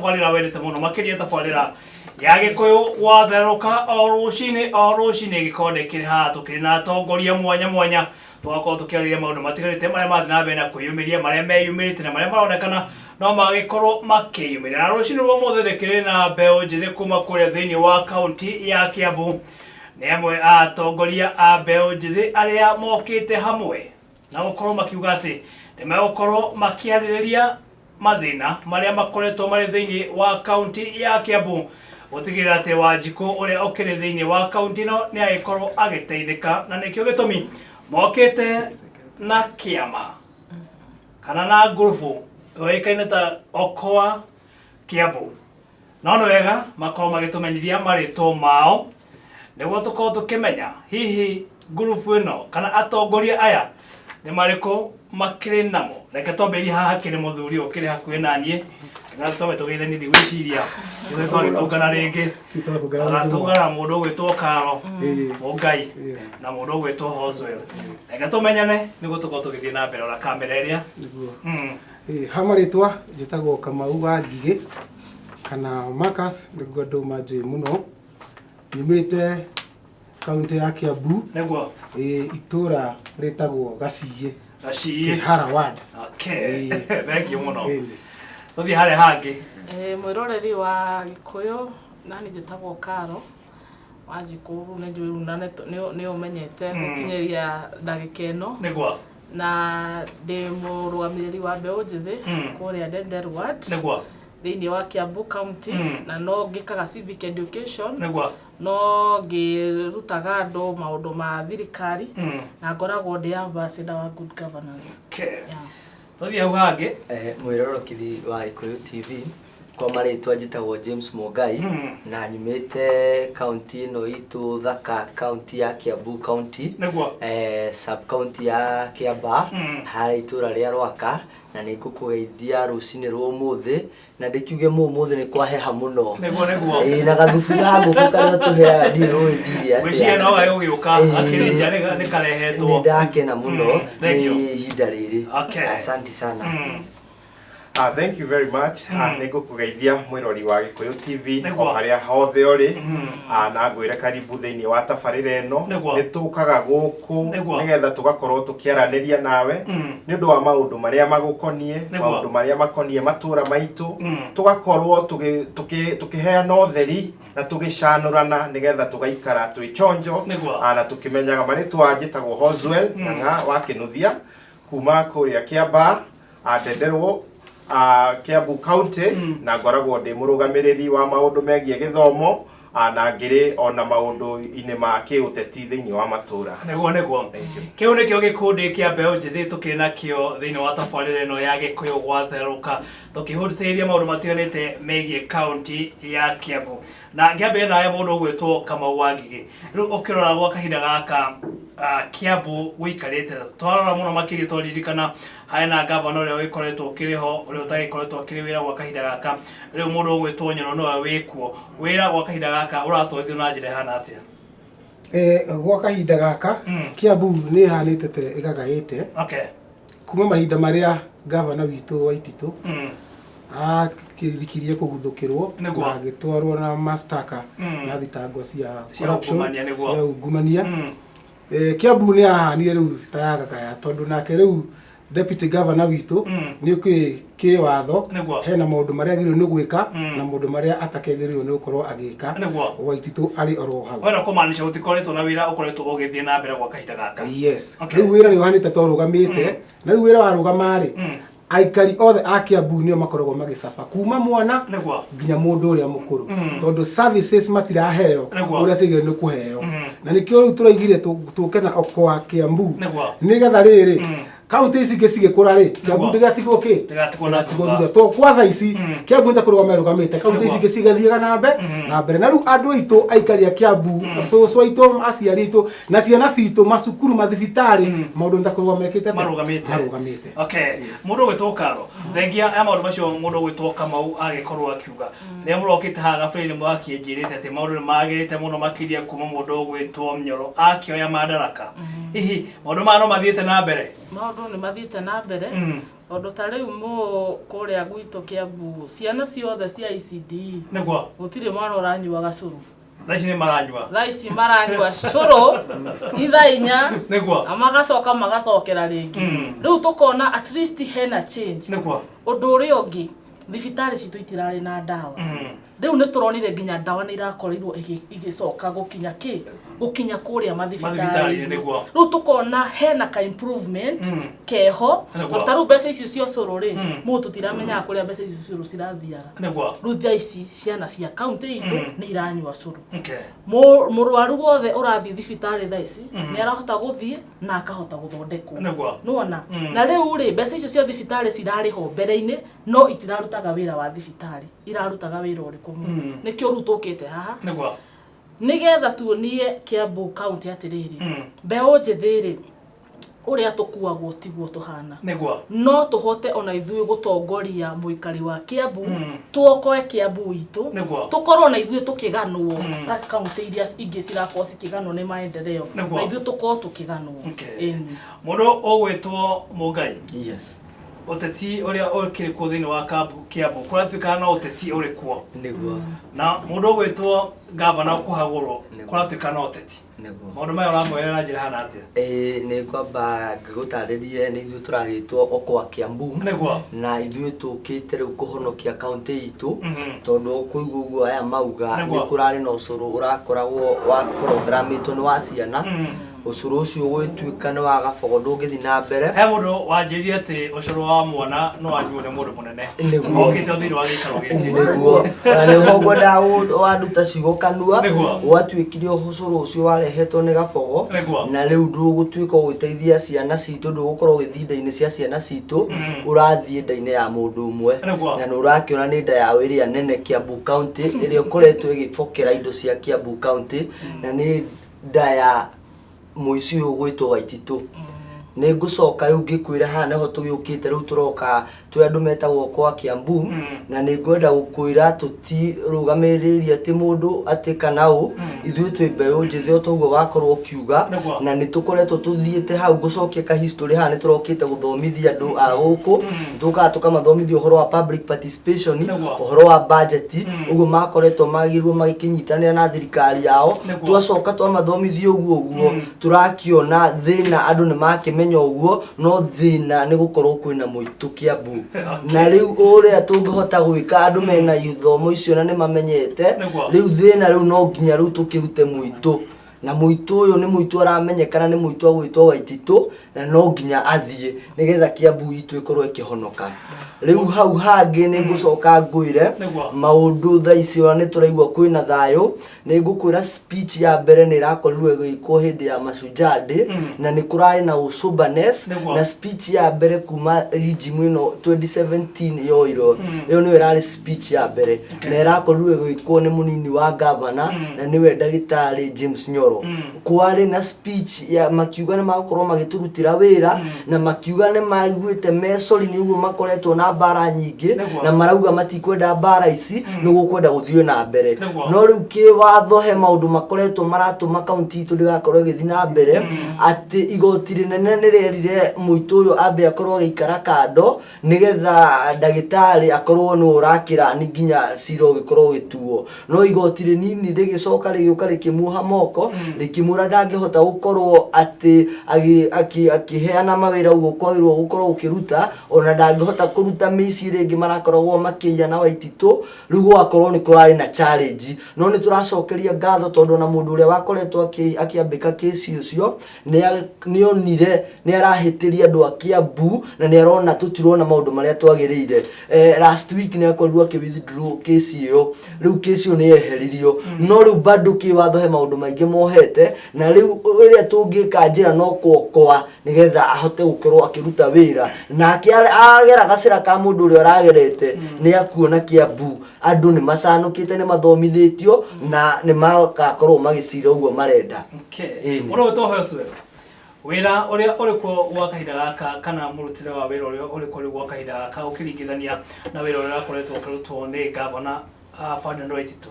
tabarĩra wendete mũno makĩria tabarĩra ya Gĩkũyũ gwatherũka o rũcinĩ o rũcinĩ gĩkonde kĩrĩ haha tũkĩrĩ na atongoria mwanya mwanya tũgakorwo tũkĩarĩria maũndũ matiganĩte marĩa marathiĩ na mbere na kwĩyumĩria marĩa meyumĩrĩte na marĩa maronekana no magĩkorwo makĩyumĩria na rũcinĩ rwa ũmũthĩ nĩkĩrĩ na mbeũ njĩthĩ kuma kũrĩa thĩinĩ wa kaunti ya Kiambu nĩ amwe a atongoria a mbeũ njĩthĩ arĩa mokĩte hamwe na gũkorwo makiuga atĩ nĩ megũkorwo makĩarĩrĩria mathĩna marĩa makoretwo marĩ thĩinĩ wa kaunti ya Kiambu gũtigĩrĩra atĩ Wanjikũ ũrĩa ũkĩrĩ thĩinĩ wa kaunti ĩno nĩ agĩkorwo agĩteithĩka na nĩkĩo gĩtũmi mokĩte na kĩama kana na ngurubu yoĩkaine ta Okoa Kiambu no nĩ wega makorwo magĩtũmenyithia marĩtwa mao nĩguo tũkorwo tũkĩmenya hihi ngurubu ĩno kana atongoria aya nĩ marĩkũ makĩrĩ namo reke twambĩrĩrie haha hakĩrĩ mũthuri ũyũ ũkĩrĩ hakuhĩ na niĩ na twambe tũgeithanie ndigwĩciria nĩguo twagĩtũngana rĩngĩ agatũngana na mũndũ ũgwĩtwo Karo Mũngai na mũndũ ũgwĩtwo Hoswell reke tũmenyane nĩguo tũkorwo tũgĩthiĩ na mbere ona kamera ĩrĩa Nĩguo. Ha marĩtwa njĩtagwo Kamau wa Ngigĩ kana Marcus nĩguo andũ manjũĩ mũno. Nyumĩte kaunti ya Kiambu itũra rĩtagwo Gaciĩ Gaciĩ Kĩhara ward. Okay. Thank you mũno. Tũthiĩ harĩa hangĩ. Mwĩroreri wa Gĩkũyũ nani njĩtagwo Karo Wanjikũ rĩu nĩ njũĩ rĩu na nĩ ũmenyete gũkinyĩria ndagĩka ĩno. Na ndĩ mũrũgamĩrĩri wa mbeũ njĩthĩ kũrĩa Ndenderu Ward. Thĩinĩ wa Kiambu County na no ngĩkaga civic education. No ngĩrutaga andũ maũndũ ma thirikari na ngoragwo ndĩ ambassador wa good governance. Okay. Yeah. Tũthiĩ hau hangĩ. Mwĩrorokiri wa Gĩkũyũ TV, kwa marĩtwa njĩtagwo James Mũngai na nyumĩte kaunti ĩno itũ thaka, kaunti ya Kiambu County, sub county ya Kĩambaa, harĩa itũra rĩa Rwaka, na nĩ ngũkũgeithia rũcinĩ rwa ũmũthĩ na ndĩkiuge mũmũthĩ nĩ kwaheha mũno. Nĩguo nĩguo. Ĩĩ na gathubu ga ngũkũ karĩa tũheaga ndiũĩ rũgĩthire atĩa. Gwĩciria no gagũgĩũka akĩrĩ nja nĩ karehetwo. Nĩ ndakena mũno Thank nĩ you. ihinda rĩrĩ. Okay. Asante sana. Thank you very much. Nĩ ngũkũgeithia mwĩrori wa Gĩkũyũ TV Nĩguo. o harĩa hothe ũrĩ. Na ngwĩre karibu thĩinĩ wa tabarĩra ĩno. Nĩguo. Nĩ tũkaga gũkũ Nĩguo. nĩgetha tũgakorwo tũkĩaranĩria nawe nĩ ũndũ wa maũndũ marĩa magũkoniĩ, Nĩguo. maũndũ marĩa makoniĩ matũra maitũ. Tũgakorwo tũkĩheana ũtheri na tũgĩcanũrana nĩgetha tũgaikara twĩ chonjo. Nĩguo. Na tũkĩmenyaga marĩtwa njĩtagwo Hoswell Ng'ang'a wa Kĩnuthia kuma kũrĩa Kĩambaa. Ndenderwo Kiambu County na ngoragwo ndĩ mũrũgamĩrĩri wa maũndũ megiĩ gĩthomo na ngĩrĩ ona maũndũ-inĩ ma kĩũteti thĩinĩ wa matũra. Nĩguo nĩguo. Thank you. Kĩu nĩkĩo gĩkundi kĩa mbeũ njĩthĩ tũkĩrĩ nakĩo thĩinĩ wa tabarĩra ĩno ya Gĩkũyũ gwatherũka tũkĩhutĩrĩria maũndũ matiganĩte megiĩ kaunti ya Kiambu. Na ngĩambĩrĩria nawe mũndũ ũgwĩtwo Kamau wa Ngigĩ. Rĩu ũkĩrora gwa kahinda gaka Kiambu gũikarĩte twarora mũno makĩria twaririkana Harĩ na gavana ũrĩa ũgĩkoretwo ũkĩrĩ ho, ũrĩa ũtagĩkoretwo akĩrĩ wĩra gwa kahinda gaka. Rĩu mũndũ ũgwĩtwo Nyoro nĩwe wĩkuo. Wĩra gwa kahinda gaka ũratwarithio na njĩra ĩhana atĩa? Gwa kahinda gaka Kiambu nĩ ĩhanĩte ta ĩgagaĩte kuma mahinda marĩa gavana witũ Waititũ akĩrikirie kũguthũkĩrwo na agĩtwarwo na mastaka na thitango cia Cia corruption, ungumania, nĩguo. cia ungumania. Kiambu nĩ yahanire rĩu ta yagagaya tondũ nake rĩu deputy governor witũ nĩ ũkĩũĩ kĩwatho hena maũndũ marĩa agĩrĩirwo nĩ gwĩka na maũndũ marĩa atakĩagĩrĩirwo nĩ gũkorwo agĩka. Waititũ arĩ oro hau. Wenda kũmaanisha gũtikoretwo na wĩra ũkoretwo ũgĩthiĩ na mbere gwa kahinda gaka? Yes. Rĩu wĩra nĩ ũhanĩte ta ũrũgamĩte na rĩu wĩra warũgama rĩ, aikari othe a Kiambu nĩo makoragwo magĩcaba kuma mwana nginya mũndũ ũrĩa mũkũrũ tondũ services matiraheo ũrĩa ciagĩrĩirwo nĩ kũheo na nĩkĩo rĩu tũraigire tũke na Okoa Kiambu nĩgetha rĩrĩ kaunti ici ingĩ cigĩkũra rĩ Kiambu ndĩgatigwo kĩ Ndĩgatigwo na Ndĩgatigwo thutha. thutha to kwa thaa ici Kiambu nĩ ta kũrũgama ĩrũgamĩte kaunti ici ingĩ cigathiaga na mbe na mbere na rĩu andũ aitũ aikari a Kiambu cũcũ aitũ aciari aitũ na ciana citũ macukuru mathibitarĩ maũndũ nĩ ta kũrũgama mekĩte atĩa? Marũgamĩte. Marũgamĩte. Okay. Mũndũ ũgwĩtwo Karo, thengia ya maũndũ macio mũndũ ũgwĩtwo Kamau agĩkorwo akiuga. Rĩrĩa mũrokĩte haha gabere-inĩ mũgakĩnjĩrĩte atĩ maũndũ nĩ magĩrĩte mũno makĩria kuma mũndũ ũgwĩtwo Nyoro akĩoya madaraka. Hihi maũndũ maya no mathiĩte na mbere? Maũndũ nĩ mathiĩte na mbere. Tondũ ta rĩu mũ kũrĩa gwitũ Kiambu ciana ciothe cia ECDE Nĩguo. Gũtirĩ mwana ũranyua gacũrũ. Thaa ici nĩ maranyua. Thaa ici maranyua cũrũ ithaa inya. Nĩguo. Na magacoka magacokera rĩngĩ. Rĩu tũkona at least hena change. Nĩguo. Ũndũ ũrĩa ũngĩ, thibitarĩ citũ itirarĩ na ndawa. Rĩu nĩ tũronire nginya ndawa nĩ irakorirwo igĩcoka gũkinya kĩ gũkinya kũrĩa Mathibitarĩ-inĩ, mathibitarĩ-inĩ. Nĩguo. Rĩu tũkona hena ka improvement keho. Nĩguo. Ta rĩu mbeca icio cia ũcũrũ rĩ, mũndũ tũtiramenyaga kũrĩa mbeca icio cia ũcũrũ cirathiaga. Nĩguo. Rĩu thaa ici ciana cia kaunti itũ nĩ iranyua cũrũ. Mũrwaru wothe ũrathiĩ thibitarĩ thaa ici nĩ arahota gũthiĩ na akahota gũthondekwo. Nĩwona? Na rĩu rĩ, mbeca icio cia thibitarĩ cirarĩ ho mbere-inĩ no itirarutaga wĩra wa thibitarĩ, irarutaga wĩra ũrĩkũ mũno? Nĩkĩo rĩu tũkĩte haha nĩgetha tuonie Kiambu County atĩrĩrĩ, mbeũ njĩthĩ rĩ, ũrĩa tũkuagwo tiguo tũhana. No tũhote ona ithuĩ gũtongoria mũikari wa Kiambu, tuokoe Kiambu itũ, tũkorwo na ithuĩ tũkĩganwo ta kaunti iria ingĩ cirakorwo cikĩganwo nĩ maendeleo, na ithuĩ tũkorwo tũkĩganwo. Ĩni. Mũndũ ũgwĩtwo Mũngai. Yes. Ũteti ũrĩa ũkĩrĩ kuo thĩinĩ wa Kiambu kũratuĩka no ũteti ũrĩ kuo. Na mũndũ ũgwĩtwo gavana kũhagũrwo kũratuĩka no ũteti. Maũndũ maya ũramwĩra na njĩra hana atĩa? Ĩĩ nĩ ngwamba ngĩgũtarĩrie nĩ ithuĩ tũragĩtwo Okoa Kiambu. Na ithuĩ tũkĩte rĩu kũhonokia kaunti itũ. Tondũ kũigua ũguo aya mauga nĩ kũrarĩ na ũcũrũ ũrakoragwo wa programĩtwo nĩ wa ciana. Ũcũrũ ũcio ũgĩtuĩka nĩ wa gabogo ndũngĩthiĩ na mbere. He mũndũ wanjĩrire atĩ ũcũrũ wa mwana no anyuo nĩ mũndũ mũnene. Okĩte thĩinĩ wa gĩikaro gĩkĩ. Nĩguo. Na nĩho ngwendaga wanduta ciugo kanua. Gwatuĩkire ũcũrũ ũcio warehetwo nĩ gabogo. Na rĩu ndũgũtuĩka ũgĩteithia ciana citũ, ndũgũkorwo ũgĩthiĩ nda-inĩ cia ciana citũ, ũrathiĩ nda-inĩ ya mũndũ ũmwe. Na nĩ ũrakĩona nĩ nda yao ĩrĩa nene Kiambu County, ĩrĩa ĩkoretwo ĩgĩbokera indo cia Kiambu County, na nĩ nda ya mũici ũyũ ũgwĩtwo Waititũ. Nĩ ngũcoka rĩu ngĩkwĩra haha nĩho tũgĩũkĩte rĩu tũroka twĩ andũ metagwo kwa Kiambu, na nĩ ngwenda gũkwĩra tũtirũgamĩrĩrie atĩ mũndũ atĩ kana ũ, ithuĩ twĩ mbeũ njĩthĩ o ta ũguo wakorwo ũkiuga, na nĩ tũkoretwo tũthiĩte hau ngũcokia ka history haha nĩ tũrokĩte gũthomithia andũ a gũkũ, tũkaga tũkamathomithia ũhoro wa public participation, ũhoro wa budget, ũguo makoretwo magĩrĩirwo magĩkĩnyitanĩra na thirikari yao. Twacoka twamathomithia ũguo ũguo, tũrakĩona thĩna andũ nĩ makĩmenya ũguo, no thĩna nĩ gũkorwo kwĩna mũitũ Kiambu. Na rĩu ũrĩa tũngĩhota gwĩka andũ mena ithomo icio na nĩ mamenyete, rĩu thĩna rĩu no nginya rĩu tũkĩrute mũitũ. Na mũitũ ũyũ nĩ mũitũ aramenyekana nĩ mũitũ agwĩtwo Waititũ, na no nginya athiĩ nĩgetha Kiambu itũ ĩkorwo ĩkĩhonoka. Rĩu hau hangĩ nĩ ngũcoka ngwĩre maũndũ thaa ici ona nĩ tũraigua kwĩna thayũ. Nĩ ngũkwĩra speech ya mbere nĩ ĩrakorirwo ĩgĩkwo hĩndĩ ya Mashujaa Day, na nĩ kũrarĩ na soberness, na speech ya mbere kuma regime ĩno 2017 yoirwo, ĩyo nĩyo ĩrarĩ speech ya mbere, na ĩrakorirwo ĩgĩkwo nĩ mũnini wa governor, na nĩwe ndagĩtarĩ James Nyoro. Kwarĩ na speech ya makiuga nĩ magũkorwo magĩtũrutĩra wĩra, na makiuga nĩ maiguĩte me sorry nĩ ũguo makoretwo na mbara nyingĩ, na marauga matikwenda mbara ici, nĩ gũkwenda gũthiĩ na mbere. No rĩu kĩwatho he maũndũ makoretwo maratũma kaunti itũ ndĩgakorwo ĩgĩthiĩ na mbere, atĩ igoti rĩnene nĩ rĩerire mũitũ ũyũ ambe akorwo agĩikara kando nĩgetha ndagĩtarĩ akorwo nĩwe ũrakĩrani nginya cira ũgĩkorwo ũgĩtuo. No igoti rĩnini rĩgĩcoka rĩgĩũka rĩkĩmuoha moko, rĩkĩmwĩra ndangĩhota gũkorwo atĩ akĩheana mawĩra ũguo kwagĩrĩirwo gũkorwo ũkĩruta, ona ndangĩhota kũruta mĩici ĩrĩa ĩngĩ marakoragwo makĩiya na Waititũ, rĩu gũgakorwo nĩ kũrarĩ na challenge. No nĩ tũracokeria ngatho tondũ ona mũndũ ũrĩa wakoretwo akĩambĩka kĩci ũcio, nĩ onire nĩ arahĩtĩria andũ a Kiambu na nĩ arona tũtirona maũndũ marĩa twagĩrĩire. Last week nĩ akorirwo akĩ withdraw kesi ĩyo, rĩu kesi ĩyo nĩ yeheririo, no rĩu bado kĩwatho he maũndũ maingĩ mohete, na rĩu ĩrĩa tũngĩka njĩra no kuokoa nĩgetha ahote gũkorwo akĩruta wĩra, nake agera gacĩra ka mũndũ ũrĩa ũragerete nĩ akuona Kiambu andũ nĩ macanũkĩte, nĩ mathomithĩtio na nĩ magakorwo magĩcira ũguo marenda. Ĩni. Ũrĩa ũgwĩtwo Hoswell, wĩra ũrĩa ũrĩ kuo gwa kahinda gaka kana mũrutĩre wa wĩra ũrĩa ũrĩ kuo rĩu gwa kahinda gaka ũkĩringithania na wĩra ũrĩa ũrakoretwo ũkĩrutwo nĩ gavana Ferdinand Waititu,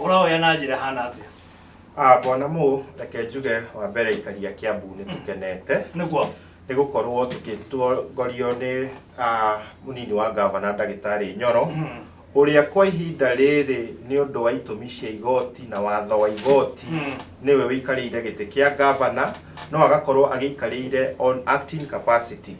ũrawoya na njĩra hana atĩa? Bwana Mo, reke njuge wa mbere aikari a Kiambu nĩ tũkenete. Nĩguo. Nĩ gũkorwo tũgĩtongorio nĩ mũnini wa ngavana ndagĩtarĩ Nyoro, ũrĩa kwa ihinda rĩrĩ nĩ ũndũ wa itũmi cia igoti na watho wa igoti nĩwe ũikarĩire gĩtĩ kĩa ngavana, no agakorwo agĩikarĩire on acting capacity.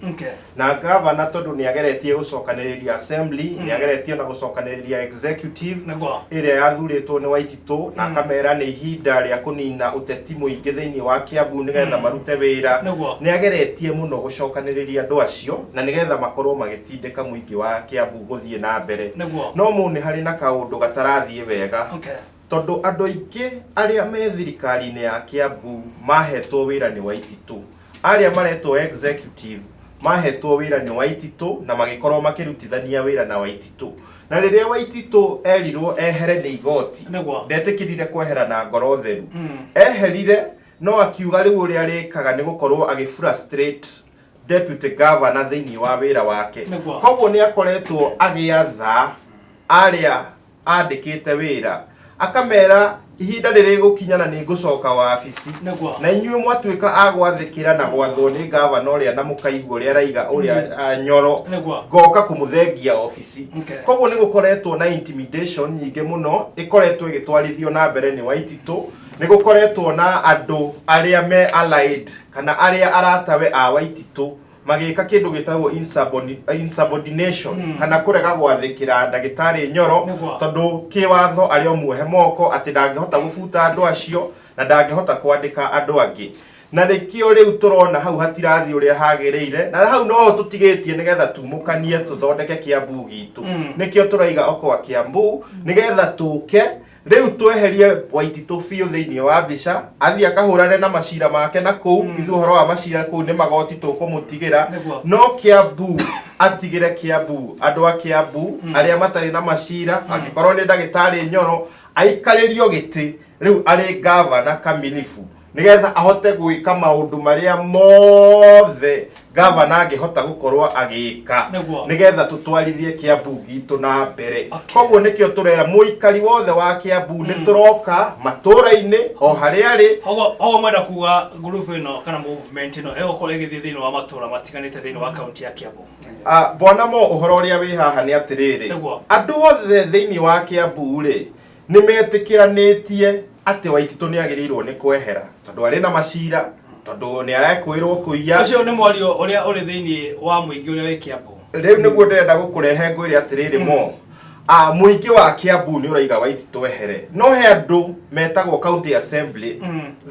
Na ngavana tondũ nĩ ageretie gũcokanĩrĩria assembly, nĩ ageretie ona gũcokanĩrĩria executive ĩrĩa yathurĩtwo nĩ Waititũ, na akamera nĩ ihinda rĩa kũnina ũteti mũingĩ thĩinĩ wa Kiambu nĩgetha marute wĩra. Nĩ ageretie mũno gũcokanĩrĩria andũ acio na nĩgetha makorwo magĩtindĩka mũingĩ wa Kiambu gũthiĩ na mbere. No mũ nĩ harĩ na kaũndũ gatarathiĩ wega. Tondũ andũ aingĩ arĩa me thirikari-inĩ ya Kiambu mahetwo wĩra nĩ Waititũ. Arĩa maretwo executive mahetwo wĩra nĩ Waititũ na magĩkorwo makĩrutithania wĩra na Waititũ. Na rĩrĩa Waititũ erirwo ehere nĩ igoti, ndetĩkĩrire kwehera na ngoro theru. Eherire no akiuga rĩu ũrĩa arĩkaga nĩ gũkorwo agĩ frustrate deputy governor thĩinĩ wa wĩra wake. Koguo nĩ akoretwo agĩatha arĩa andĩkĩte wĩra akamera ihinda nĩ rĩgũkinya na nĩ ngũcoka wabici. Na inyuĩ mwatuĩka a gwathĩkĩra na gwathwo nĩ gavana ũrĩa na mũkaigua ũrĩa araiga ũrĩa Nyoro, ngoka kũmũthengia obici. Koguo nĩ gũkoretwo na intimidation nyingĩ mũno ĩkoretwo ĩgĩtwarithio na mbere nĩ Waititũ. Nĩ gũkoretwo na andũ arĩa me allied kana arĩa aratawe a Waititũ magĩka kĩndũ gĩtagwo insubordination kana kũrega gwathĩkĩra ndagĩtarĩ Nyoro, tondũ kĩwatho arĩ o muohe moko atĩ ndangĩhota gũbuta andũ acio na ndangĩhota kwandĩka andũ angĩ. Na nĩkĩo rĩu tũrona hau hatirathiĩ ũrĩa hagĩrĩire, na hau noho tũtigĩtie nĩgetha tumũkanie tũthondeke Kiambu gitũ. Nĩkĩo tũraiga Okoa Kiambu, nĩgetha tũke rĩu tweherie Waititũ biũ thĩinĩ wa mbica, athiĩ akahũrane na macira make na kũu. Ithuĩ ũhoro wa macira kũu nĩ magoti tũkũmũtigĩra. No Kiambu atigĩre Kiambu andũ a Kiambu arĩa matarĩ na macira. Angĩkorwo nĩ ndagĩtarĩ Nyoro aikarĩrio gĩtĩ rĩu arĩ gavana kamilifu, nĩgetha ahote gwĩka maũndũ marĩa mothe gavana angĩhota gũkorwo agĩka, nĩgetha tũtwarithie Kiambu gitũ na mbere. Koguo nĩkĩo tũrera mũikari wothe wa Kiambu nĩ tũroka matũra-inĩ o harĩa arĩ. Koguo mwenda kuga ngurubu ĩno kana movement ĩno ĩgũkorwo ĩgĩthiĩ thĩinĩ wa matũra matiganĩte thĩinĩ wa kaunti ya Kiambu? Bwana Mo, ũhoro ũrĩa wĩ haha nĩ atĩrĩrĩ, andũ othe thĩinĩ wa Kiambu rĩ nĩ metĩkĩranĩtie atĩ Waititũ nĩ agĩrĩirwo nĩ kwehera tondũ arĩ na macira, tondũ nĩ arekũĩrwo kũiya. Ũcio nĩ mwario ũrĩa ũrĩ thĩinĩ wa mũingĩ ũrĩa wĩ Kiambu. Rĩu nĩguo ndĩrenda gũkũrehe ngwĩre atĩrĩrĩ Mo, mũingĩ wa Kiambu nĩ ũraiga Waititũ ehere, no he andũ metagwo county assembly.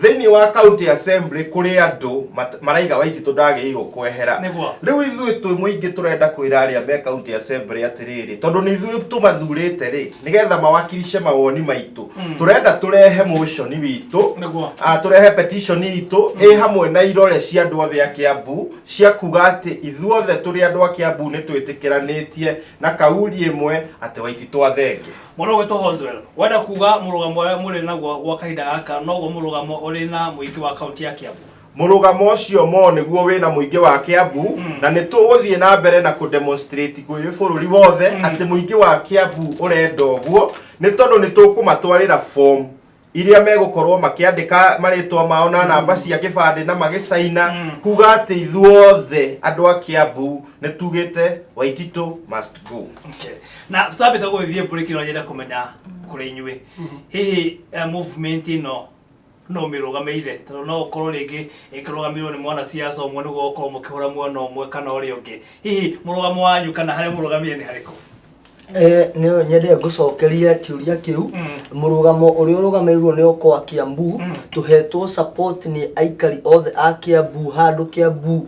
Thĩinĩ wa county assembly kũrĩ andũ maraiga Waititũ ndagĩrĩirwo kwehera. Rĩu ithuĩ twĩ mũingĩ tũrenda kwĩra arĩa me county assembly atĩrĩrĩ, tondũ nĩ ithuĩ tũmathurĩte rĩ nĩgetha mawakilishe mawoni maitũ, tũrenda tũrehe motion witũ, tũrehe petition itũ ĩ hamwe na irore cia andũ othe a Kiambu cia kuga atĩ ithuothe tũrĩ andũ a Kiambu nĩ twĩtĩkĩranĩtie na kauri ĩmwe atĩ Waititũ athenge. Mwana ũgwĩtwo Hoswell, wenda kuga mũrũgamo ũrĩa mũrĩ naguo gwa kahinda gaka noguo mũrũgamo ũrĩ na mũingĩ wa kaunti ya Kiambu? Mũrũgamo ũcio Mo nĩguo wĩna mũingĩ wa Kiambu, na nĩ tũgũthiĩ na mbere na kũ demonstrate kwĩ bũrũri wothe atĩ mũingĩ wa Kiambu ũrenda ũguo, nĩ tondũ nĩ tũkũmatwarĩra form iria megũkorwo makĩandĩka marĩtwa mao na namba cia kĩbandĩ na magĩcaina kuga atĩ ithuothe andũ a Kiambu nĩ tugĩte Waititũ must go. Okay. Na tutambĩte gũgĩthiĩ break, no nyende kũmenya kũrĩ inyuĩ, hihi movement ĩno no mĩrũgamĩrĩire? Tondũ no ũkorwo rĩngĩ ĩkĩrũgamĩrĩrwo nĩ mwanasiasa ũmwe nĩguo ũkorwo mũkĩhũra mwena ũmwe kana ũrĩa ũngĩ. Hihi mũrũgamo wanyu kana harĩa mũrũgamĩire nĩ harĩkũ? Nĩ nyende ngũcokerie kĩũria kĩu. Mũrũgamo ũrĩa ũrũgamĩrĩirwo nĩ Okoa Kiambu, tũhetwo support nĩ aikari othe a Kiambu, handũ Kiambu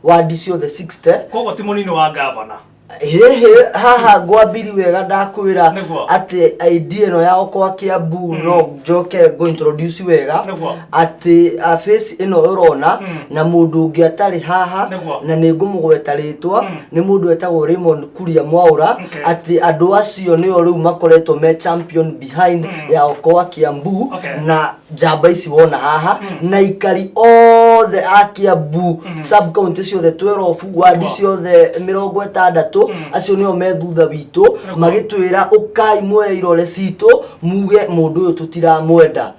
wadi ciothe 60. Koguo ti mũnini wa gavana? Hĩhĩ, haha ngwambiri wega ndakwĩra atĩ idea ĩno ya Okoa Kiambu no njoke ngũ introduce wega atĩ face ĩno ũrona na mũndũ ũngĩ atarĩ haha, na nĩ ngũmũgweta rĩtwa, nĩ mũndũ wetagwo Raymond Kuria Mwaura, atĩ andũ acio nĩo rĩu makoretwo me champion behind ya Okoa Kiambu na njamba ici wona haha na aikari othe a Kiambu sub county ciothe 12, wadi ciothe 60, acio nĩo me thutha witũ magĩtwĩra ũkai muoye irore citũ muge mũndũ ũyũ tũtiramwenda.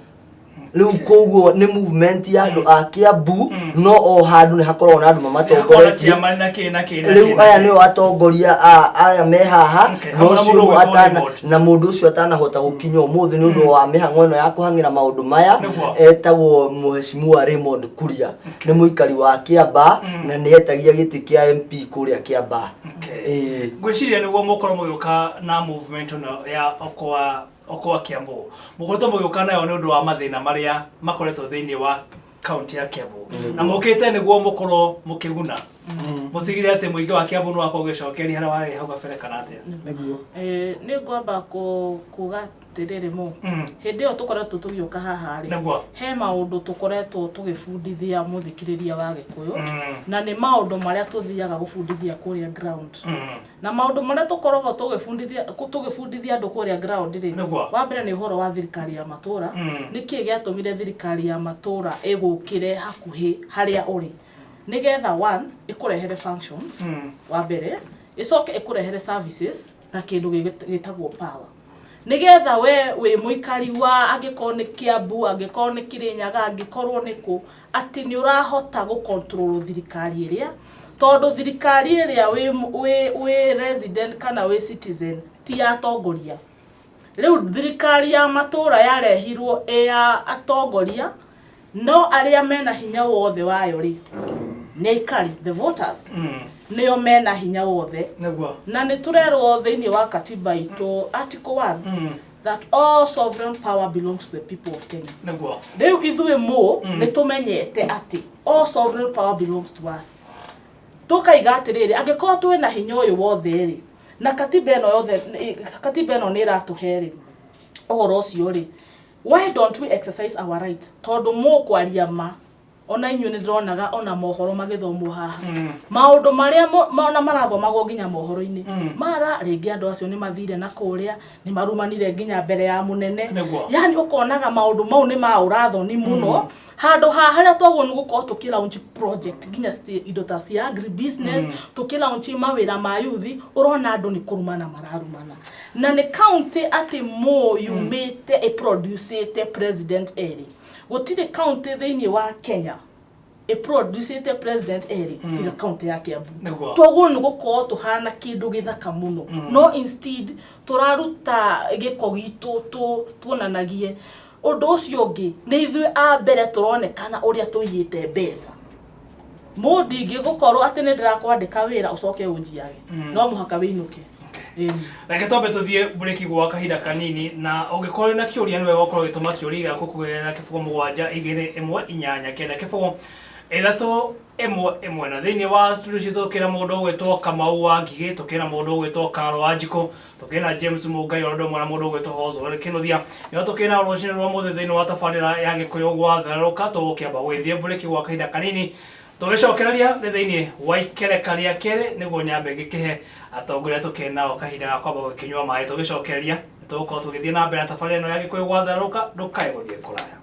Rĩu koguo nĩ movement ya andũ a Kiambu, no o handũ nĩ hakoragwo na andũ mamatongoretie. Chairman na kĩ na kĩ na Rĩu kĩ na aya kĩ. Nĩo atongoria a aya me haha. Okay, Na hamwe na ũcio mũndũ ũmwe ũgwĩtwo atana Raymond. Na mũndũ ũcio atanahota gũkinya ũmũthĩ nĩ ũndũ wa mĩhang'o ĩno ya kũhang'ĩra maũndũ maya, etagwo Mheshimiwa Raymond Kuria, nĩ mũikari wa Kĩambaa na nĩ etagia gĩtĩ kĩa MP kũrĩa Kĩambaa. Okay. Ĩĩ. Ngwĩciria nĩguo mũkorwo mũgĩũka na movement ĩno ya Okoa Okoa Kiambu, mũkoretwo mũgĩũka nayo nĩ ũndũ wa mathĩna marĩa makoretwo thĩinĩ wa kaunti ya Kiambu, na mũkĩte nĩguo mũkorwo mũkĩguna, mũtigire atĩ mũingĩ wa Kiambu nĩ wakorwo ũgĩcokeria harĩa warĩ hau kabere, kana atĩa? Nĩguo. Nĩ ngwamba kuga atĩrĩrĩ mũ hĩndĩ ĩyo tũkoretwo tũgĩũka haha rĩ, he maũndũ tũkoretwo tũgĩbundithia mũthikĩrĩria wa Gĩkũyũ, na nĩ maũndũ marĩa tũthiaga gũbundithia kũrĩa ground. Na maũndũ marĩa tũkoragwo tũgĩbundithia tũgĩbundithia andũ kũrĩa ground rĩ, wa mbere nĩ ũhoro wa thirikari ya matũra. Nĩkĩ gĩatũmire thirikari ya matũra ĩgũkĩre hakuhĩ harĩa ũrĩ? Nĩgetha one, ĩkũrehere functions, wa mbere ĩcoke ĩkũrehere services na kĩndũ gĩtagwo power, nĩgetha we wĩ mũikari wa, angĩkorwo nĩ Kiambu, angĩkorwo nĩ Kĩrĩnyaga, angĩkorwo nĩ kũ, atĩ nĩ ũrahota gũ control thirikari ĩrĩa, tondũ thirikari ĩrĩa wĩ resident kana wĩ citizen ti ya atongoria. Rĩu thirikari ya matũra yarehirwo ĩ ya atongoria, no arĩa mena hinya wothe wayo rĩ, nĩ aikari, the voters, nĩo mena hinya wothe. Na nĩ tũrerwo thĩinĩ wa katiba itũ, article 1, that all sovereign power belongs to the people of Kenya. Rĩu ithuĩ mũ nĩ tũmenyete atĩ all sovereign power belongs to us. Tũkaiga atĩrĩrĩ, angĩkorwo twĩna hinya ũyũ wothe rĩ, na katiba ĩno yothe, katiba ĩno nĩ ĩratũhe rĩ ũhoro ũcio rĩ, why don't we exercise our right? Tondũ mũkwaria ma, ona inyuĩ nĩ ndĩronaga ona mohoro magĩthomwo haha, maũndũ marĩa ona marathomagwo nginya mohoro-inĩ, mara rĩngĩ andũ acio nĩ mathire na kũrĩa, nĩ marumanire nginya mbere ya mũnene. Yani ũkonaga maũndũ mau nĩ ma ũrathoni mũno, handũ ha harĩa twagwo nĩ gũkorwo tũkĩ launch project nginya indo ta cia agri business, tũkĩ launch mawĩra ma yuthi, ũrona andũ nĩ kũrumana mararumana. Na nĩ county atĩ mũ yumĩte ĩproducĩte president erĩ. Gũtirĩ county thĩinĩ wa Kenya ĩproducĩte president erĩ tiga county ya Kiambu. Twaguo nĩ gũkorwo tũhana kĩndũ gĩthaka mũno, no instead tũraruta gĩko gitũ tuonanagie. Ũndũ ũcio ũngĩ, nĩ ithuĩ a mbere tũronekana ũrĩa tũiyĩte mbeca. Mũndũ ingĩgũkorwo atĩ nĩ ndĩrakwandĩka wĩra ũcoke ũnjiage, no mũhaka wĩinũke. Ĩni. Reke twambe tũthiĩ mburĩki gwa kahinda kanini, na ũngĩkorwo wĩna kĩũria, nĩ wega ũkorwo ũgĩtũma kĩũria gĩaku kũgerera 0721890311. Na thĩinĩ wa studio citũ tũkĩna mũndũ ũgwĩtwo Kamau wa Ngigĩ, tũkĩna mũndũ ũgwĩtwo Karo wa Njikũ, tũkĩna James Mũngai, o ũndũ ũmwe na mũndũ ũgwĩtwo Hoswell Kĩnuthia. Nĩo tũkĩna rũcinĩ rwa mũthĩ thĩinĩ wa tabarĩra ya Gĩkũyũ Gwatherũka. Tũgũkĩamba gũgĩthiĩ mburĩki gwa kahinda kanini, tũgĩcokereria nĩ thĩinĩ wa ikereka rĩa kerĩ. Nĩguo nyambe ngĩkĩhe atongoria tũkĩrĩ nao kahinda ga kwamba gũkĩnyua maĩ. Tũgĩcokereria nĩ tũgũkorwo tũgĩthiĩ na mbere na tabarĩra ĩno ya Gĩkũyũ Gwatherũka. Ndũkae gũthiĩ kũraya.